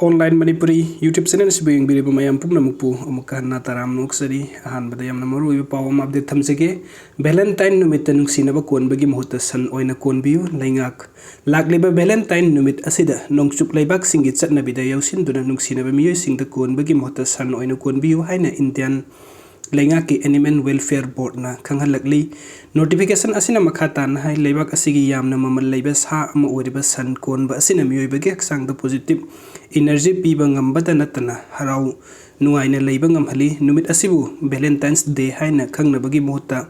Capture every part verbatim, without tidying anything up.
Online Manipuri YouTube channel ꯑꯁꯤꯕꯨ ꯌꯦꯡꯕꯤꯔꯤꯕ ꯃꯌꯥꯝ ꯄꯨꯝꯅꯃꯛꯄꯨ ꯑꯃꯨꯛꯀ ꯍꯟꯅ ꯇꯔꯥꯝꯅ ꯑꯣꯛꯆꯔꯤ꯫ ꯑꯍꯥꯟꯕꯗ ꯌꯥꯝꯅ ꯃꯔꯨꯑꯣꯏꯕ ꯄꯥꯎ ꯑꯃ update ꯊꯝꯖꯒꯦ꯫ Valentine ꯅꯨꯃꯤꯠꯇ ꯅꯨꯡꯁꯤꯅꯕ ꯀꯣꯟꯕꯒꯤ ꯃꯍꯨꯠꯇ ꯁꯟ ꯑꯣꯏꯅ ꯀꯣꯟꯕꯤꯌꯨ꯫ ꯂꯩꯉꯥꯛ ꯂꯥꯛꯂꯤꯕ Valentine ꯅꯨꯃꯤꯠ ꯑꯁꯤꯗ ꯅꯣꯡꯆꯨꯞ ꯂꯩꯕꯥꯛꯁꯤꯡꯒꯤ ꯆꯠꯅꯕꯤꯗ ꯌꯥꯎꯁꯤꯟꯗꯨꯅ ꯅꯨꯡꯁꯤꯅꯕ ꯃꯤꯑꯣꯏꯁꯤꯡꯗ ꯀꯣꯟꯕꯒꯤ ꯃꯍꯨꯠꯇ ꯁꯟ ꯑꯣꯏꯅ ꯀꯣꯟꯕꯤꯌꯨ ꯍꯥꯏꯅ Indian ꯂꯩꯉꯥꯛꯀꯤ Animal Welfare Boardꯅ ꯈꯪꯍꯜꯂꯛꯂꯤ꯫ Notification ꯑꯁꯤꯅ ꯃꯈꯥ ꯇꯥꯅ ꯍꯥꯏ, ꯂꯩꯕꯥꯛ ꯑꯁꯤꯒꯤ ꯌꯥꯝꯅ ꯃꯃꯜ ꯂꯩꯕ ꯁꯥ ꯑꯃ ꯑꯣꯏꯔꯤꯕ ꯁꯟ ꯀꯣꯟꯕ ꯑꯁꯤꯅ ꯃꯤꯑꯣꯏꯕꯒꯤ ꯍꯛꯆꯥꯡꯗ positive energy ꯄꯤꯕ ꯉꯝꯕꯇ ꯅꯠꯇꯅ ꯍꯔꯥꯎ ꯅꯨꯡꯉꯥꯏꯅ ꯂꯩꯕ ꯉꯝꯍꯜꯂꯤ꯫ ꯅꯨꯃꯤꯠ ꯑꯁꯤꯕꯨ Valentine's Day ꯍꯥꯏꯅ ꯈꯪꯅꯕꯒꯤ ꯃꯍꯨꯠꯇ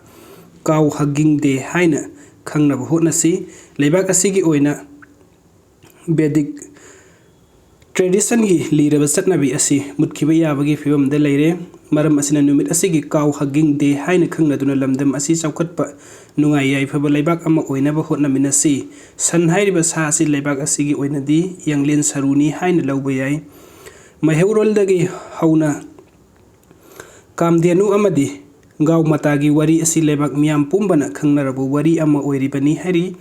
Cow Hugging Day ꯍꯥꯏꯅ ꯈꯪꯅꯕ ꯍꯣꯠꯅꯁꯤ꯫ ꯂꯩꯕꯥꯛ ꯑꯁꯤꯒꯤ ꯑꯣꯏꯅ Vedic traditionꯒꯤ ꯂꯤꯔꯕ ꯆꯠꯅꯕꯤ ꯑꯁꯤ ꯃꯨꯠꯈꯤꯕ ꯌꯥꯕꯒꯤ ꯐꯤꯕꯝꯗ ꯂꯩꯔꯦ꯫ ꯃꯔꯝ ꯑꯁꯤꯅ ꯅꯨꯃꯤꯠ ꯑꯁꯤꯒꯤ Cow Hugging Day ꯍꯥꯏꯅ ꯈꯪꯅꯗꯨꯅ ꯂꯝꯗꯝ ꯑꯁꯤ ꯆꯥꯎꯈꯠꯄ, ꯅꯨꯡꯉꯥꯏ ꯌꯥꯏꯐꯕ ꯂꯩꯕꯥꯛ ꯑꯃ ꯑꯣꯏꯅꯕ ꯍꯣꯠꯅꯃꯤꯟꯅꯁꯤ꯫ ꯁꯟ ꯍꯥꯏꯔꯤꯕ ꯁꯥ ꯑꯁꯤ ꯂꯩꯕꯥꯛ ꯑꯁꯤꯒꯤ ꯑꯣꯏꯅꯗꯤ ꯌꯥꯡꯂꯦꯟ ꯁꯔꯨꯅꯤ ꯍꯥꯏꯅ ꯂꯧꯕ ꯌꯥꯏ꯫ ꯃꯩꯍꯧꯔꯣꯜꯗꯒꯤ ꯍꯧꯅ ꯀꯥꯝꯙꯦꯅꯨ ꯑꯃꯗꯤ ꯒꯥꯎ ꯃꯇꯥꯒꯤ ꯋꯥꯔꯤ ꯑꯁꯤ ꯂꯩꯕꯥꯛ ꯃꯤꯌꯥꯝ ꯄꯨꯝꯕꯅ ꯈꯪꯅꯔꯕ ꯋꯥꯔꯤ ꯑꯃ ꯑꯣꯏꯔꯤꯕꯅꯤ ꯍꯥꯏꯔꯤ꯫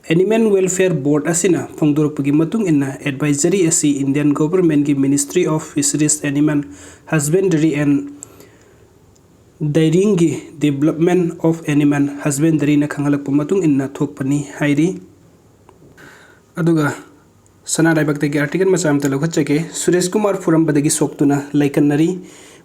Animal Welfare Board ꯑꯁꯤꯅ ꯐꯣꯡꯗꯣꯔꯛꯄꯒꯤ ꯃꯇꯨꯡ ꯏꯟꯅ, advisory ꯑꯁꯤ Indian Governmentꯀꯤ Ministry of Fisheries, Animal Husbandry and Dairyingꯒꯤ Development of Animal Husbandryꯅ ꯈꯪꯍꯜꯂꯛꯄ ꯃꯇꯨꯡ ꯏꯟꯅ ꯊꯣꯛꯄꯅꯤ ꯍꯥꯏꯔꯤ꯫ ꯑꯗꯨꯒ ꯁꯅꯥ ꯂꯩꯕꯥꯛꯇꯒꯤ article ꯃꯆꯥ ꯑꯃꯇ ꯂꯧꯈꯠꯆꯒꯦ꯫ ꯁꯨꯔꯦꯁ ꯀꯨꯃꯥꯔ ꯐꯨꯔꯝꯕꯗꯒꯤ ꯁꯣꯛꯇꯨꯅ ꯂꯩꯀꯟꯅꯔꯤ꯫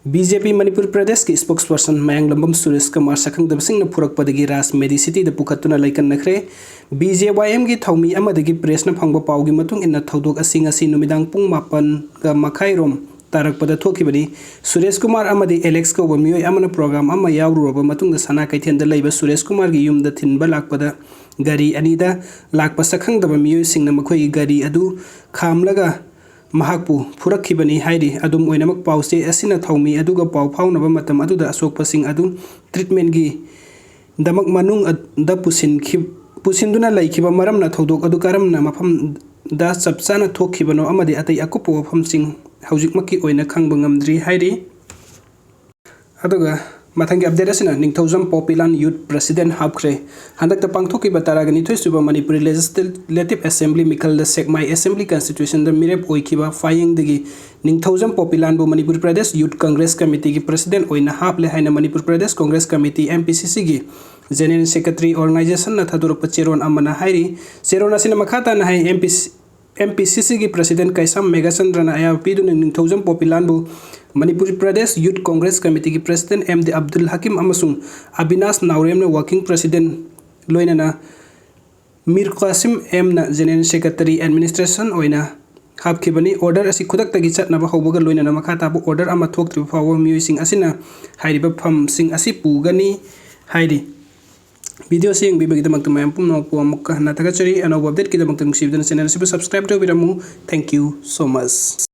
BJP ꯃꯅꯤꯄꯨꯔ ꯄ꯭ꯔꯗꯦꯁꯀꯤ spokesperson ꯃꯌꯥꯡꯂꯝꯕꯝ ꯁꯨꯔꯦꯁ ꯀꯨꯃꯥꯔ ꯁꯛꯈꯪꯗꯕꯁꯤꯡꯅ ꯐꯨꯔꯛꯄꯗꯒꯤ ꯔꯥꯖ ꯃꯦꯗꯤꯁꯤꯇꯤꯗ ꯄꯨꯈꯠꯇꯨꯅ ꯂꯩꯀꯟꯅꯈ꯭ꯔꯦ꯫ BJYMꯒꯤ ꯊꯧꯃꯤ ꯑꯃꯗꯒꯤ pressꯅ ꯐꯪꯕ ꯄꯥꯎꯒꯤ ꯃꯇꯨꯡ ꯏꯟꯅ ꯊꯧꯗꯣꯛ ꯑꯁꯤ ꯉꯁꯤ ꯅꯨꯃꯤꯗꯥꯡ ꯄꯨꯡ ꯃꯥꯄꯟꯒ ꯃꯈꯥꯏꯔꯣꯝ ꯇꯥꯔꯛꯄꯗ ꯊꯣꯛꯈꯤꯕꯅꯤ꯫ ꯁꯨꯔꯦꯁ ꯀꯨꯃꯥꯔ ꯑꯃꯗꯤ ꯑꯦꯂꯦꯛꯁ ꯀꯧꯕ ꯃꯤꯑꯣꯏ ꯑꯃꯅ program ꯑꯃ ꯌꯥꯎꯔꯨꯔꯕ ꯃꯇꯨꯡꯗ ꯁꯅꯥ ꯀꯩꯊꯦꯜꯗ ꯂꯩꯕ ꯁꯨꯔꯦꯁ ꯀꯨꯃꯥꯔꯒꯤ ꯌꯨꯝꯗ ꯊꯤꯟꯕ ꯂꯥꯛꯄꯗ ꯒꯥꯔꯤ ꯑꯅꯤꯗ ꯂꯥꯛꯄ ꯁꯛꯈꯪꯗꯕ ꯃꯤꯑꯣꯏꯁꯤꯡꯅ ꯃꯈꯣꯏꯒꯤ ꯒꯥꯔꯤ ꯑꯗꯨ ꯈꯥꯝꯂꯒ ꯃꯍꯥꯛꯄꯨ ꯐꯨꯔꯛꯈꯤꯕꯅꯤ ꯍꯥꯏꯔꯤ꯫ ꯑꯗꯨꯝ ꯑꯣꯏꯅꯃꯛ, ꯄꯥꯎꯆꯦ ꯑꯁꯤꯅ ꯊꯧꯃꯤ ꯑꯗꯨꯒ ꯄꯥꯎ ꯐꯥꯎꯅꯕ ꯃꯇꯝ ꯑꯗꯨꯗ ꯑꯁꯣꯛꯄꯁꯤꯡ ꯑꯗꯨ treatmentꯒꯤꯗꯃꯛ ꯃꯅꯨꯡꯗ ꯄꯨꯁꯤꯟꯈꯤ-, ꯄꯨꯁꯤꯟꯗꯨꯅ ꯂꯩꯈꯤꯕ ꯃꯔꯝꯅ ꯊꯧꯗꯣꯛ ꯑꯗꯨ ꯀꯔꯝꯅ ꯃꯐꯝꯗ ꯆꯞ ꯆꯥꯅ ꯊꯣꯛꯈꯤꯕꯅꯣ ꯑꯃꯗꯤ ꯑꯇꯩ ꯑꯀꯨꯞꯄ ꯋꯥꯐꯝꯁꯤꯡ ꯍꯧꯖꯤꯛꯃꯛꯀꯤ ꯑꯣꯏꯅ ꯈꯪꯕ ꯉꯝꯗ꯭ꯔꯤ ꯍꯥꯏꯔꯤ꯫ ꯑꯗꯨꯒ ꯃꯊꯪꯒꯤ ꯑꯞꯗꯦꯠ ꯑꯁꯤꯅ ꯅꯤꯡꯊꯧꯖꯝ ꯄꯣꯄꯤꯂꯥꯟ ꯌꯨꯠ ꯄ꯭ꯔꯦꯁꯤꯗꯦꯟ ꯍꯥꯞꯈ꯭ꯔꯦ꯫ ꯍꯟꯗꯛꯇ ꯄꯥꯡꯊꯣꯛꯈꯤꯕ ꯇꯔꯥꯒ ꯅꯤꯊꯣꯏ ꯁꯨꯕ ꯃꯅꯤꯄꯨꯔꯤ ꯂꯦꯖꯤꯁꯂꯦꯇꯤꯚ ꯑꯦꯁꯦꯝꯕ꯭ꯂꯤ ꯃꯤꯈꯜꯗ ꯁꯦꯛꯃꯥꯏ ꯑꯦꯁꯦꯝꯕ꯭ꯂꯤ ꯀꯟꯁꯇꯤꯇ꯭ꯌꯨꯁꯟꯗ ꯃꯤꯔꯦꯞ ꯑꯣꯏꯈꯤꯕ ꯐꯥꯌꯦꯡꯗꯒꯤ ꯅꯤꯡꯊꯧꯖꯝ ꯄꯣꯄꯤꯂꯥꯟꯕꯨ ꯃꯅꯤꯄꯨꯔ ꯄ꯭ꯔꯗꯦꯁ ꯌꯨꯠ ꯀꯪꯒ꯭ꯔꯦꯁ ꯀꯃꯤꯇꯤꯒꯤ ꯄ꯭ꯔꯦꯁꯤꯗꯦꯟ ꯑꯣꯏꯅ ꯍꯥꯞꯂꯦ ꯍꯥꯏꯅ ꯃꯅꯤꯄꯨꯔ ꯄ꯭ꯔꯗꯦꯁ ꯀꯪꯒ꯭ꯔꯦꯁ ꯀꯃꯤꯇꯤ, MPCCꯒꯤ ꯖꯦꯅꯦꯔꯦꯜ ꯁꯦꯀ꯭ꯔꯦꯇꯔꯤ ꯑꯣꯔꯒꯅꯥꯏꯖꯦꯁꯟꯅ ꯊꯥꯗꯣꯔꯛꯄ ꯆꯦꯔꯣꯜ ꯑꯃꯅ ꯍꯥꯏꯔꯤ꯫ ꯆꯦꯔꯣꯜ ꯑꯁꯤꯅ ꯃꯈꯥ ꯇꯥꯅ ꯍꯥꯏ, MPC MPCCꯒꯤ ꯄ꯭ꯔꯦꯁꯤꯗꯦꯟ ꯀꯩꯁꯥꯝ ꯃꯦꯘꯆꯟꯗ꯭ꯔꯅ ꯑꯌꯥꯕ ꯄꯤꯗꯨꯅ ꯅꯤꯡꯊꯧꯖꯝ ꯄꯣꯄꯤꯂꯥꯟꯕꯨ ꯃꯅꯤꯄꯨꯔ ꯄ꯭ꯔꯗꯦꯁ ꯌꯨꯠ ꯀꯪꯒ꯭ꯔꯦꯁ ꯀꯃꯤꯇꯤꯒꯤ president M D Abdul Hakim ꯑꯃꯁꯨꯡ ꯑꯕꯤꯅꯥꯁ ꯅꯥꯎꯔꯦꯝꯅ ꯋꯥꯔꯀꯤꯡ ꯄ꯭ꯔꯦꯁꯤꯗꯦꯟ, ꯂꯣꯏꯅꯅ ꯃꯤꯔ ꯀꯥꯁꯤꯝ ꯑꯦꯝꯅ ꯖꯦꯅꯦꯔꯦꯜ ꯁꯦꯀ꯭ꯔꯦꯇꯔꯤ ꯑꯦꯗꯃꯤꯅꯤꯁꯇ꯭ꯔꯦꯁꯟ ꯑꯣꯏꯅ ꯍꯥꯞꯈꯤꯕꯅꯤ꯫ ꯑꯣꯔꯗꯔ ꯑꯁꯤ ꯈꯨꯗꯛꯇꯒꯤ ꯆꯠꯅꯕ ꯍꯧꯕꯒ ꯂꯣꯏꯅꯅ ꯃꯈꯥ ꯇꯥꯕ ꯑꯣꯔꯗꯔ ꯑꯃ ꯊꯣꯛꯇ꯭ꯔꯤꯕ ꯐꯥꯎꯕ ꯃꯤꯑꯣꯏꯁꯤꯡ ꯑꯁꯤꯅ ꯍꯥꯏꯔꯤꯕ ꯐꯝꯁꯤꯡ ꯑꯁꯤ ꯄꯨꯒꯅꯤ ꯍꯥꯏꯔꯤ꯫ ꯚꯤꯗꯤꯑꯣ ꯑꯁꯤ ꯌꯦꯡꯕꯤꯕꯒꯤꯗꯃꯛꯇ ꯃꯌꯥꯝ ꯄꯨꯝꯅꯃꯛꯄꯨ ꯑꯃꯨꯛꯀ ꯍꯟꯅ ꯊꯥꯒꯠꯆꯔꯤ꯫ ꯑꯅꯧꯕ ꯑꯞꯗꯦꯠꯀꯤꯗꯃꯛꯇ ꯅꯨꯡꯁꯤꯕꯤꯗꯨꯅ ꯆꯦꯅꯦꯜ ꯑꯁꯤꯕꯨ subscribe ꯇꯧꯕꯤꯔꯝꯃꯨ꯫ Thank you so much꯫